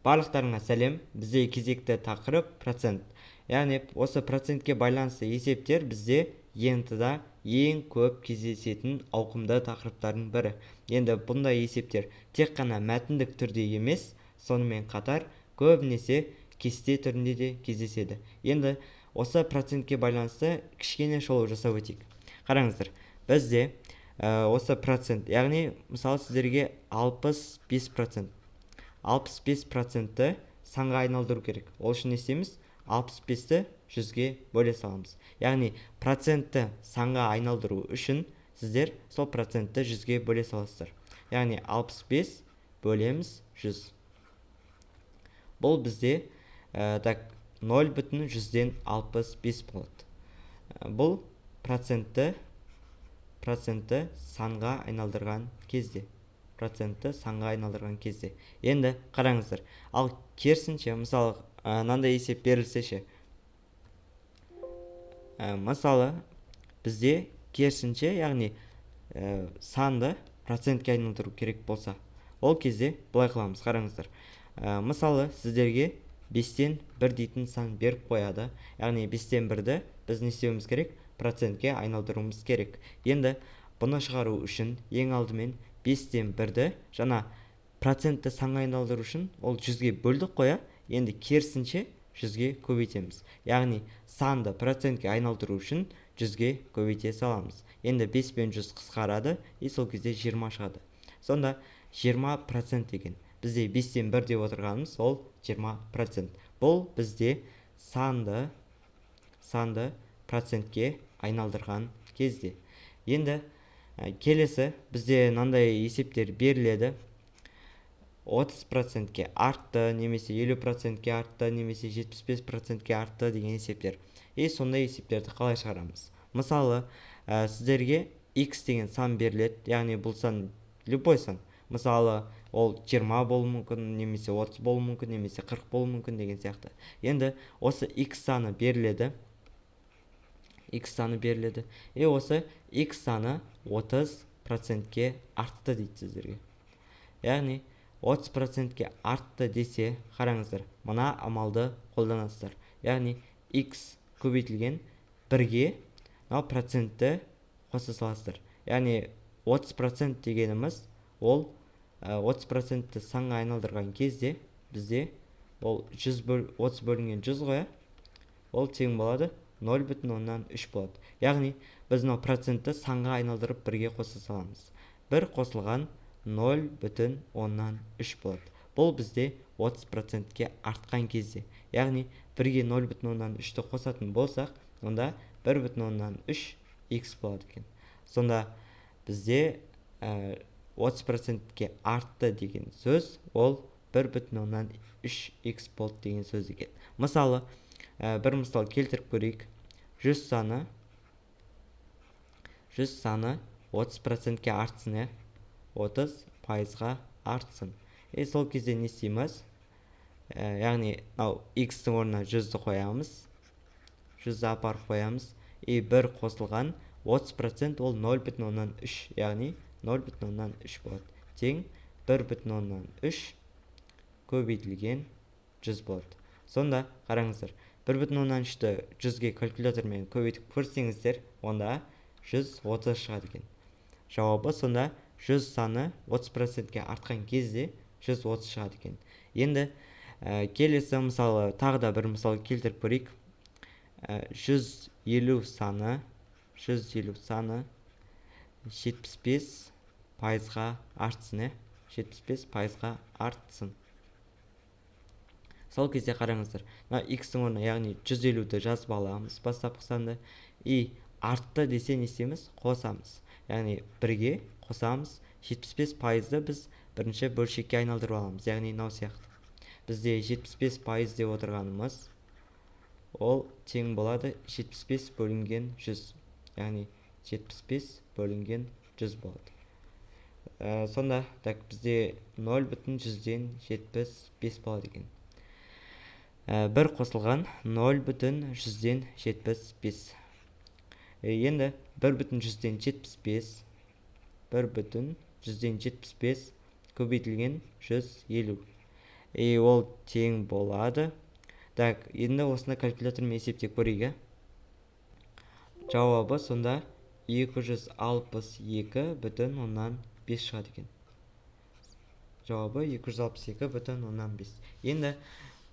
Барлықтарыңа сәлем! Бізде кезекті тақырып – процент. Яғни осы процентке байланысты есептер бізде ЕНТ-да ең көп кездесетін ауқымды тақырыптардың бірі. Енді бұндай есептер тек қана мәтіндік түрде емес, сонымен қатар көбінесе кесте түрінде де кездеседі. Енді осы процентке байланысты кішкене шолу жасап өтейік. Қараңыздар, бізде осы процент, яғни мысалы, сіздерге 65%, 65%-ті санға айналдыру керек. Ол үшін не істейміз? 65-ті 100-ге бөле саламыз. Яғни процентті санға айналдыру үшін сіздер сол процентті 100-ге бөле саласыздар. Яғни 65 бөлеміз 100. Бұл бізде так, 0,65 болады. Бұл процентті санға айналдырған кезде, процентті санға айналдырған кезде. Енді қараңыздар, ал керісінше, мысалы, мынандай есеп берілсе ше? Мысалы, бізде керісінше, яғни санды процентке айналдыру керек болса, ол кезде былай қыламыз. Қараңыздар, мысалы, сіздерге 1/5 дейтін сан беріп қояды. Яғни 1/5-ті біз не істеуіміз керек? Процентке айналдыруымыз керек. Енді бұны шығару үшін ең алдымен 1/5-ті, жаңа процентті санға айналдыру үшін ол 100-ге бөлдік қой, иә? Енді керісінше 100-ге көбейтеміз. Яғни санды процентке айналдыру үшін 100-ге көбейте саламыз. Енді 5 пен 100 қысқарады, и сол кезде 20 шығады. Сонда 20% деген бізде 1/5 деп отырғанымыз ол 20%. Бұл бізде санды процентке айналдырған кезде. Енді келесі бізде мынандай есептер беріледі: 30%-ке артты немесе 50%-ке артты немесе 75%-ке артты деген есептер. И сондай есептерді қалай шығарамыз? Мысалы, сіздерге x деген сан беріледі. Яғни бұл сан любой сан, мысалы, ол 20 болуы мүмкін немесе 30 болуы мүмкін немесе 40 болуы мүмкін деген сияқты. Енді осы x саны беріледі, x саны беріледі, и осы x саны 30%-ке артты дейді сіздерге. Яғни 30%-ке артты десе, қараңыздар, мына амалды қолданасыздар. Яғни x көбейтілген бірге мынау процентті қоса саласыздар. Яғни 30% дегеніміз ол 30%-ті санға айналдырған кезде бізде ол 100 бөл, 30 бөлінген 100 ғой, иә? Ол тең болады 0,3 болады. Яғни біз мынау процентті санға айналдырып, бірге қоса саламыз. Бір қосылған 0,3 болады. Бұл бізде 30%-ке артқан кезде. Яғни бірге 0,3-ті қосатын болсақ, онда 1,3 x болады екен. Сонда бізде 30%-ке артты деген сөз ол 1,3 x болды деген сөз екен. Мысалы, бір мысал келтіріп көрейік. 100 саны, 100 саны 30%-ке артсын, иә, 30%-ға артсын. И сол кезде не істейміз? Яғни мынау x-тің орнына 100-ді қоямыз, 100-ді апарып қоямыз, и бір қосылған 30% ол 0,3, яғни 0,3 болады, тең 1,3 көбейтілген 100 болады. Сонда қараңыздар, 1,3-ті 100-ге калькулятормен көбейтіп көрсеңіздер, онда 130 шығады екен жауабы. Сонда 100 саны 30%-ке артқан кезде 130 шығады екен. Енді келесі, мысалы, тағы да бір мысал келтіріп көрейік. 150 саны, 150 саны 75%-ға артсын, иә, 75%-ға артсын. Сол кезде қараңыздар, мына x-тің орнына, яғни 150-ді жазып аламыз, бастапқы санды. И артты десе, не істейміз? Қосамыз, яғни бірге қосамыз. 75%-ды біз бірінші бөлшекке айналдырып аламыз. Яғни мынау сияқты бізде 75% деп отырғанымыз ол тең болады 75 бөлінген 100, яғни 75 бөлінген 100 болады. Сонда так, бізде 0,75 болады екен. Бір қосылған 0,75. Енді 1,75, 1,75 көбейтілген 150. И ол тең болады. Так, енді осыны калькулятормен есептеп көрейік. Жауабы сонда 262,5 шығады екен. Жауабы 262,5. Енді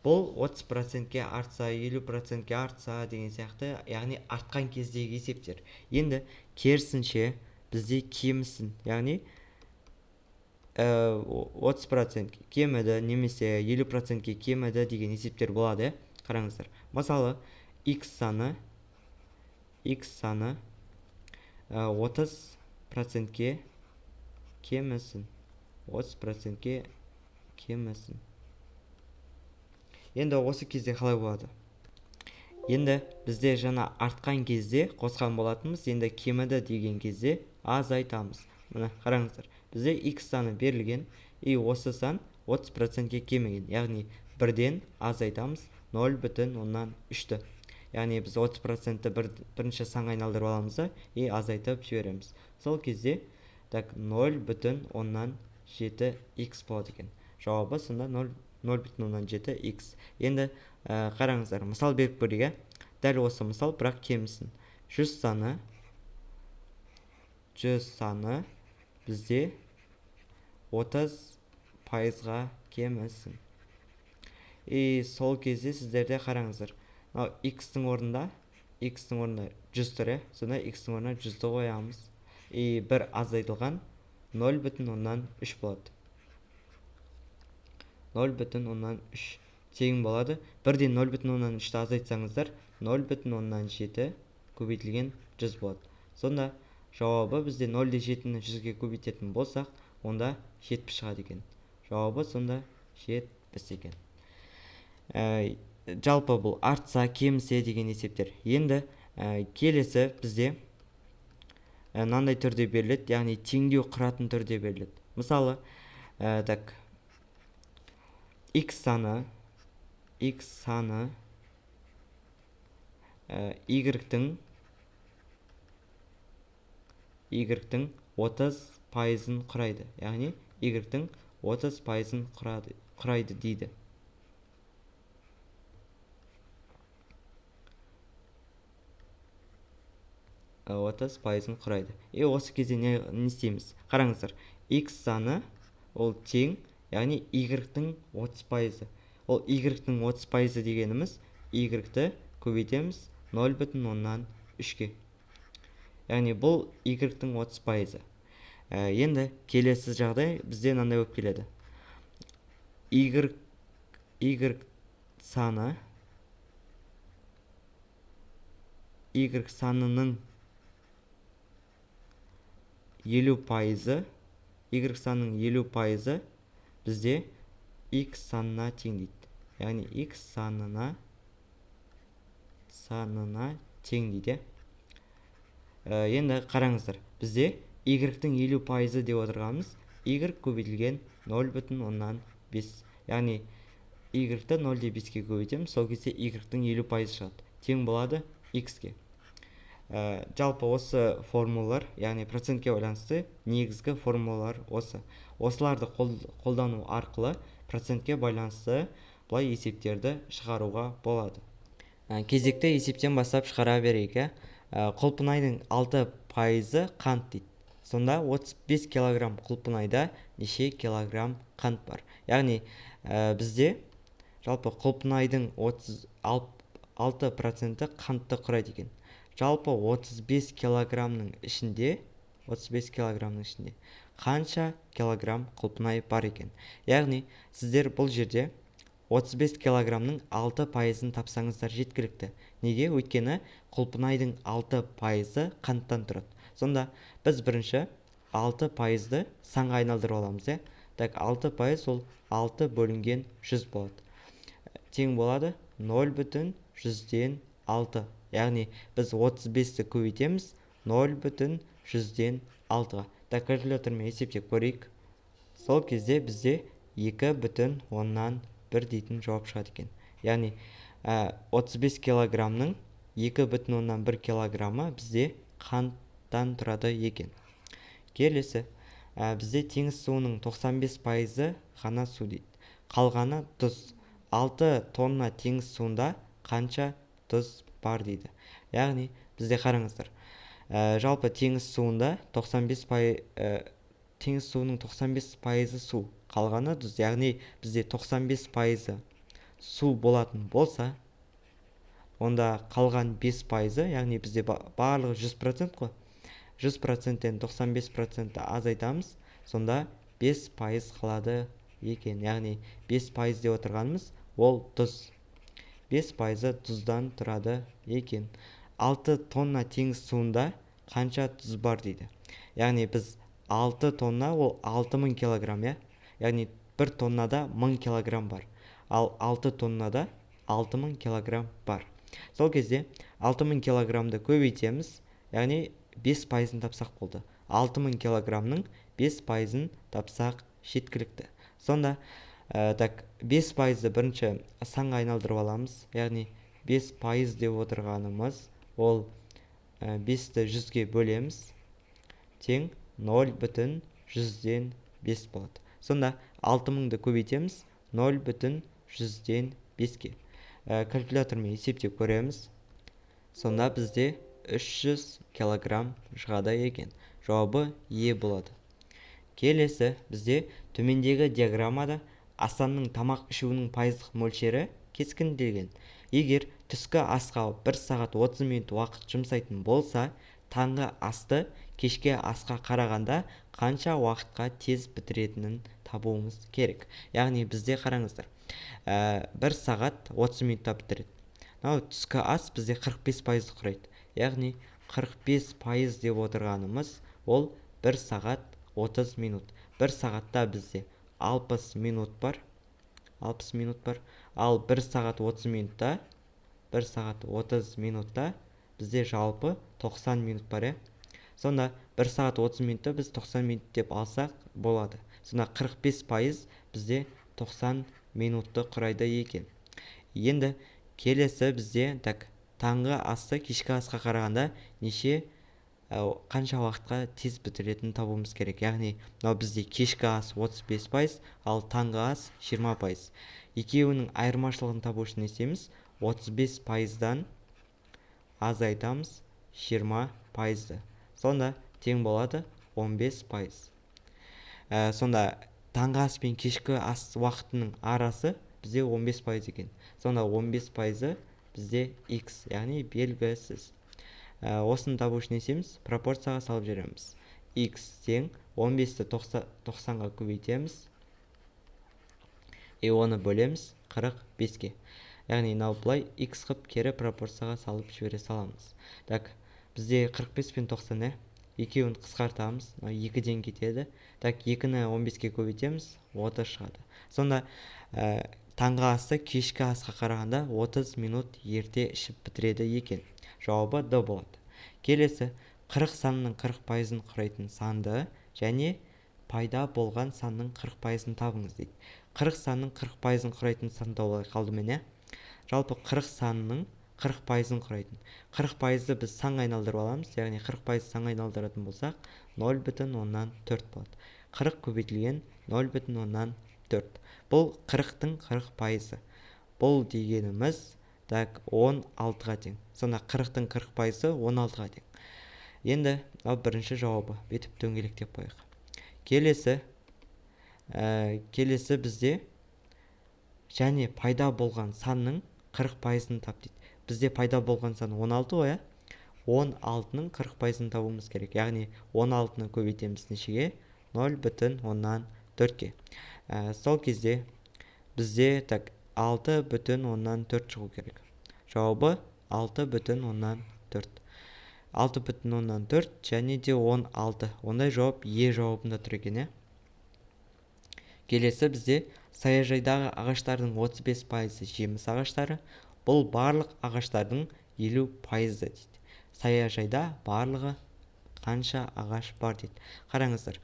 бұл 30%-ке артса, 50%-ке артса деген сияқты, яғни артқан кездегі есептер. Енді керісінше бізде кемісін, яғни 30% кеміді немесе 50%-ке кеміді деген есептер болады. Қараңыздар. Мысалы, x саны 30%-ке кемісін. 30%-ке кемісін. Енді осы кезде қалай болады? Енді бізде жаңа артқан кезде қосқан болатынбыз, енді кеміді деген кезде азайтамыз. Мына қараңыздар, бізде x саны берілген, и осы сан 30%-ке кеміген, яғни бірден азайтамыз 0,3-ті. Яғни біз 30%-ті бірінші санға айналдырып аламыз да, и азайтып жібереміз. Сол кезде так 0,7 x болады екен. Жауабы сонда 0,7 x. Енді қараңыздар, мысал беріп көрейік. Дәл осы мысал, бірақ кемісін. 100 саны бізде 30%-ға кемісін. И сол кезде сіздерде қараңыздар, мынау x-тің орнында 100 тұр, сонда x-тің орнына 100-ді қоямыз. И бір азайтылған 0,3 болады. 0,3 тең болады. Бірден 0,3-ті азайтсаңыздар, 0,7 көбейтілген 100 болады. Сонда жауабы бізде 0,7-ні 100-ге көбейтетін болсақ, онда 70 шығады екен. Жауабы сонда 70 екен. Жалпы бұл артса, кемісе деген есептер. Енді келесі бізде мынандай түрде беріледі, яғни теңдеу құратын түрде беріледі. Мысалы, так, x саны y-тің 30%-ын құрайды, яғни y-тің 30%-ын құрайды дейді. Отыз пайызын құрайды. И осы кезде не істейміз? Қараңыздар, x саны ол тең, яғни y-тің 30%. Ол y-тің 30% дегеніміз y-ті көбейтеміз 0,3-ке. Яғни бұл y-тің 30%. Енді келесі жағдай бізде мынандай болып келеді. Y санының 50%, y санының 50% бізде x санына тең дейді. Яғни x санына тең дейді. Енді қараңыздар, бізде y-тің 50% деп отырғанымыз y көбейтілген 0,5. Яғни y-ті 0,5-ке көбейтеміз, сол кезде y-тің 50% шығады. Тең болады x-ке. Жалпы осы формулалар, яғни процентке байланысты негізгі формулалар осы. Осыларды қолдану арқылы процентке байланысты былай есептерді шығаруға болады. Кезекті есептен бастап шығара берейік. Құлпынайдың 6% қант дейді. Сонда 35 килограмм құлпынайда неше килограмм қант бар? Яғни бізде жалпы құлпынайдың 36% қантты құрайды екен. Жалпы 35 килограммның ішінде 35 килограммның ішінде қанша килограмм құлпынай бар екен? Яғни сіздер бұл жерде 35 килограммның 6%-ын тапсаңыздар жеткілікті. Неге? Өйткені құлпынайдың 6% қанттан тұрады. Сонда біз бірінші 6%-ды санға айналдырып аламыз, иә? Так, 6% ол 6 бөлінген 100 болады. Тең болады 0,6. Яғни біз 35-ті көбейтеміз 0,6-ға. Так, калькулятормен есептеп көрейік. Сол кезде бізде 2,1 дейтін жауап шығады екен. Яғни 35 килограммның 2,1 килограммы бізде қанттан тұрады екен. Келесі, бізде теңіз суының 95% ғана су дейді. Қалғаны тұз. 6 тонна теңіз суында қанша тұз бар дейді. Яғни бізде қараңыздар, жалпы теңіз суында 95%, теңіз суының 95% су, қалғаны тұз. Яғни бізде 95% су болатын болса, онда қалған 5%, яғни бізде барлығы 100% қой. 100%-тен 95%-ті азайтамыз, сонда 5% қалады екен. Яғни 5% деп отырғанымыз ол тұз. 5% тұздан тұрады екен. 6 тонна теңіз суында қанша тұз бар дейді. Яғни біз 6 тонна ол 6000 килограмм, иә? Яғни 1 тоннада 1000 килограмм бар. Ал 6 тоннада 6000 килограмм бар. Сол кезде 6000 килограммды көбейтеміз, яғни 5%-ын тапсақ болды. 6000 килограммның 5%-ын тапсақ жеткілікті. Сонда так 5%-ды бірінші санға айналдырып аламыз. Яғни 5% деп отырғанымыз ол 5-ті 100-ге бөлеміз, тең 0,5 болады. Сонда 6000-ды көбейтеміз 0,5-ке. Калькулятормен есептеп көреміз. Сонда бізде 300 килограмм шығады екен. Жауабы Е болады. Келесі бізде төмендегі диаграммада Асанның тамақ ішуінің пайыздық мөлшері кескінделген. Егер түскі асқа 1 сағат 30 минут уақыт жұмсайтын болса, таңғы асты кешке асқа қарағанда қанша уақытқа тез бітіретінін табуымыз керек. Яғни бізде қараңыздар, 1 сағат 30 минутта бітіреді. Мынау түскі ас бізде 45% құрайды. Яғни 45% деп отырғанымыз ол 1 сағат 30 минут. 1 сағатта бізде 60 минут бар. 60 минут бар. Ал 1 сағат 30 минутта, 1 сағат 30 минутта бізде жалпы 90 минут бар, иә? Сонда 1 сағат 30 минутта біз 90 минут деп алсақ болады. Сонда 45% бізде 90 минутты құрайды екен. Енді келесі бізде так таңғы асты кешкі асқа қарағанда неше қанша уақытқа тез бітіретінін табуымыз керек. Яғни мынау бізде кешкі ас 35%, ал таңғы ас 20%. Екеуінің айырмашылығын табу үшін не істейміз? 35%-дан азайтамыз 20%-ды. Сонда тең болады 15%. Сонда таңғы ас пен кешкі ас уақытының арасы бізде 15% екен. Сонда 15%-ы бізде x, яғни белгісіз. Осыны табу үшін не істейміз? Пропорцияға салып жібереміз. X тең 15-ті 90-ға көбейтеміз. И оны бөлеміз 45-ке. Яғни мынау былай x қып кері пропорцияға салып жібере саламыз. Так, бізде 45 пен 90, екеуін қысқартамыз. Мынау 2-ден кетеді. Так, 2-ні 15-ке көбейтеміз, 30 шығады. Сонда таңғы асты кешкі асқа қарағанда 30 минут ерте ішіп бітіреді екен. Жауабы Д болады. Келесі 40 санның 40%-ын құрайтын санды және пайда болған санның 40%-ын табыңыз дейді. 40 санның 40%-ын құрайтын сан тауып алайық алдымен, иә? Жалпы 40 санның 40%-ын құрайтын. 40%-ды біз санға айналдырып аламыз, яғни 40% санға айналдыратын болсақ, 0,4 болады. 40 көбейтілген 0,4. Бұл 40-тың 40%-ы. Бұл дегеніміз так 16-ға тең. Сонда 40-тың 40%-ы 16-ға тең. Енді ал бірінші жауабы бүйтіп дөңгелектеп қояйық. Келесі, келесі бізде және пайда болған санның 40%-ын тап дейді. Бізде пайда болған сан 16 ғой, иә? 16-ның 40%-ын табуымыз керек. Яғни 16-ны көбейтеміз нешеге? 0,4-ке. Сол кезде бізде так 6,4 шығу керек. Жауабы 6,4. 6,4 және де 16. Ондай жауап Е жауабында тұр екен, иә? Келесі бізде саяжайдағы ағаштардың 35% жеміс ағаштары. Бұл барлық ағаштардың 50% дейді. Саяжайда барлығы қанша ағаш бар дейді. Қараңыздар,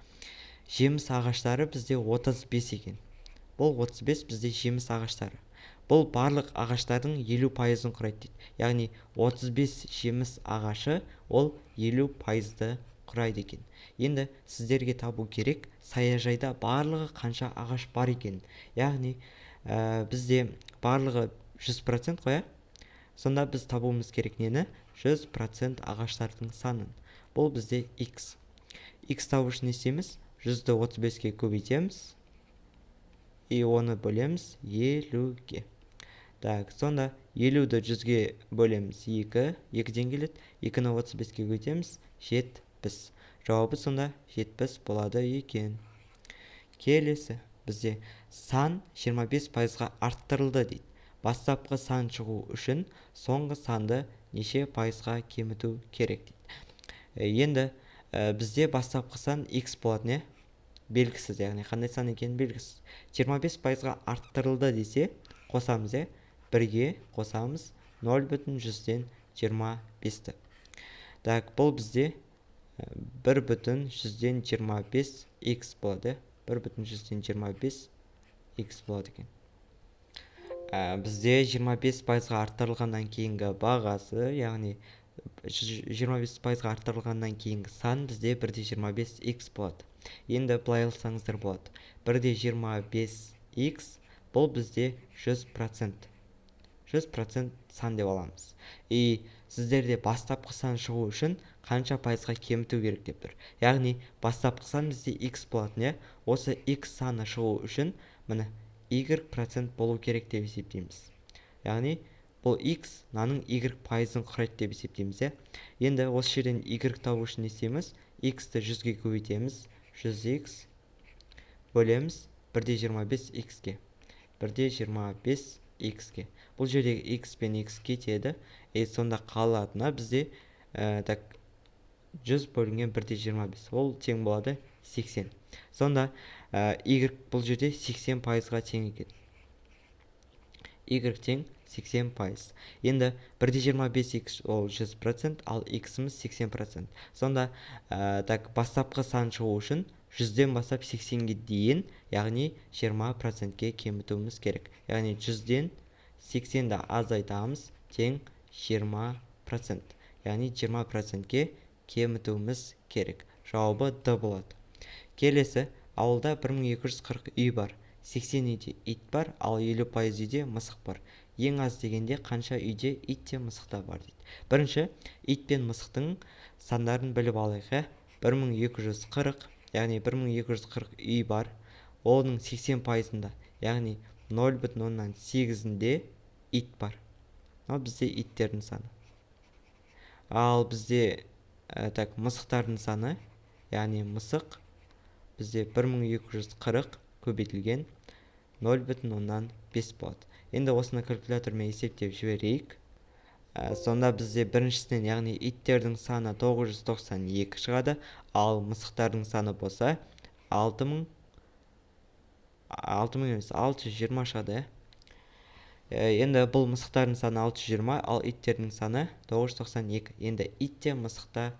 жеміс ағаштары бізде 35 екен. Бұл 35 бізде жеміс ағаштары. Бұл барлық ағаштардың 50%-ын құрайды дейді. Яғни 35 жеміс ағашы ол 50%-ды құрайды екен. Енді сіздерге табу керек Саяжайда барлығы қанша ағаш бар екен? Яғни бізде барлығы 100% қой, иә? Сонда біз табуымыз керек нені? 100% ағаштардың санын. Бұл бізде x. X табу үшін не істейміз? 100-ді 35-ке көбейтеміз и оны бөлеміз 50-ге. Так, сонда 50-ді 100-ге бөлеміз, 2, 2-ден келеді. 2-ні 35-ке көбейтеміз, 70. Жауабы сонда 70 болады екен. Келесі бізде сан 25%-ға арттырылды дейді. Бастапқы сан шығу үшін соңғы санды неше пайызға кеміту керек дейді. Енді бізде бастапқы сан x болатын, иә, белгісіз, яғни қандай сан екені белгісіз. 25%-ға арттырылды десе, қосамыз, иә, бірге қосамыз 0,25-ті. Так, бұл бізде 1,25 x болады, 1,25 x болады екен. Бізде 25%-ға арттырылғаннан кейінгі бағасы, яғни 25%-ға арттырылғаннан кейінгі сан бізде 1,25 x болады. Енді былай алсаңыздар болады: 1,25 x бұл бізде 100%, 100% сан деп аламыз. И сіздерде бастапқы сан шығу үшін қанша пайызға кеміту керек деп тұр. Яғни бастапқы сан бізде x болатын, иә. Осы x саны шығу үшін, міне, y процент болу керек деп есептейміз. Яғни бұл x мынаның y пайызын құрайды деп есептейміз, иә. Енді осы жерден y табу үшін не істейміз? X-ті 100-ге көбейтеміз, 100x, бөлеміз 1,25 x-ке, 1,25 x-ке. Бұл жердегі x пен x кетеді, и сонда қалатыны бізде так, 100 бөлінген 1,25, ол тең болады 80. Сонда y бұл жерде 80%-ға тең екен. Y тең 80%. Енді 1,25 x ол 100%, ал x-іміз 80%. Сонда так, бастапқы сан шығу үшін 100-ден бастап 80-ге дейін, яғни 20%-ке кемітуіміз керек. Яғни 100-ден 80-ді азайтамыз, тең 20%, яғни 20%-ке кемітуіміз керек. Жауабы Д болады. Келесі: ауылда 1240 үй бар. 80 үйде ит бар, ал 50% үйде мысық бар. Ең аз дегенде қанша үйде ит те, мысық та бар дейді. Бірінші ит пен мысықтың сандарын біліп алайық, иә. 1240, яғни 1240 үй бар. Оның 80%-ында, яғни 0,8-інде ит бар. Мынау бізде иттердің саны. Ал бізде так, мысықтардың саны, яғни мысық бізде 1240 көбейтілген 0,5 болады. Енді осыны калькулятормен есептеп жіберейік. Сонда бізде біріншісінен, яғни иттердің саны 992 шығады, ал мысықтардың саны болса 6000, 6000 емес, 620 шығады, иә. Енді бұл мысықтардың саны 620, ал иттердің саны 992. Енді ит те, мысық та,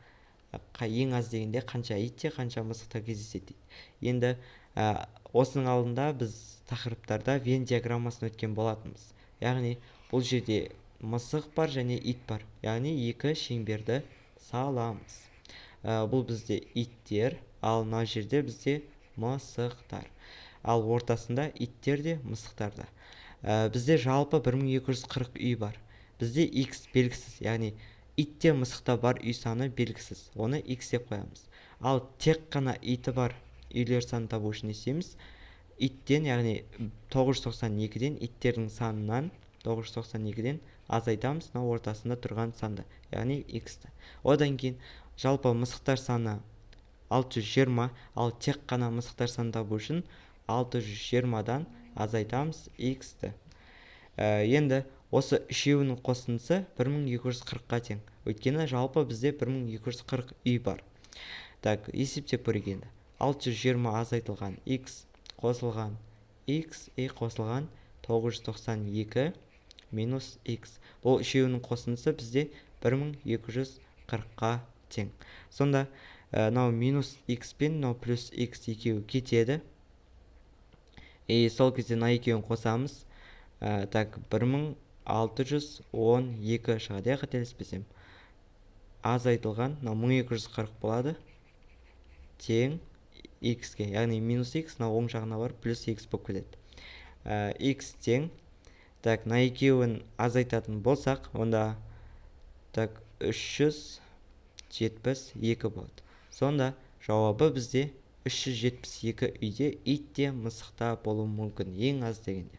ең аз дегенде қанша ит те, қанша мысық та кездеседі дейді. Енді осының алдында біз тақырыптарда Венн диаграммасын өткен болатынбыз. Яғни бұл жерде мысық бар және ит бар, яғни екі шеңберді саламыз. Бұл бізде иттер, ал мына жерде бізде мысықтар, ал ортасында иттер де, мысықтар да. Бізде жалпы 1240 үй бар. Бізде x белгісіз, яғни ит те, мысық та бар үй саны белгісіз, оны x деп қоямыз. Ал тек қана иті бар үйлер санын табу үшін не істейміз? Иттен, яғни 992-ден, иттердің санынан 992-ден азайтамыз мынау ортасында тұрған санды, яғни x-ті. Одан кейін жалпы мысықтар саны 620, ал тек қана мысықтар санын табу үшін 620-дан азайтамыз x-ті. Енді осы үшеуінің қосындысы 1240-қа тең, өйткені жалпы бізде 1240 үй бар. Так, есептеп көрейік енді: 620 азайтылған x қосылған x и қосылған 992 минус x, бұл үшеуінің қосындысы бізде 1240-қа тең. Сонда мынау минус x пен мынау плюс x екеуі кетеді, и сол кезде мына екеуін қосамыз. Так, 1612 шығады, иә, қателеспесем. Азайтылған мынау 1240 болады, тең. X-ке, яғни минус x мына оң жағына барып, плюс x болып кетеді. X тең, так, мына екеуін азайтатын болсақ, онда, так, 372 болады. Сонда жауабы бізде 372 үйде ит те, мысық та болуы мүмкін ең аз дегенде.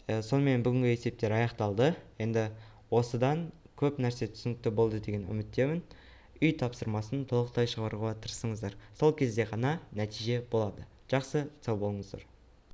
Сонымен, бүгінгі есептер аяқталды. Енді осыдан көп нәрсе түсінікті болды деген үміттемін. Үй тапсырмасын толықтай шығаруға тырысыңыздар, сол кезде ғана нәтиже болады. Жақсы, сау болыңыздар.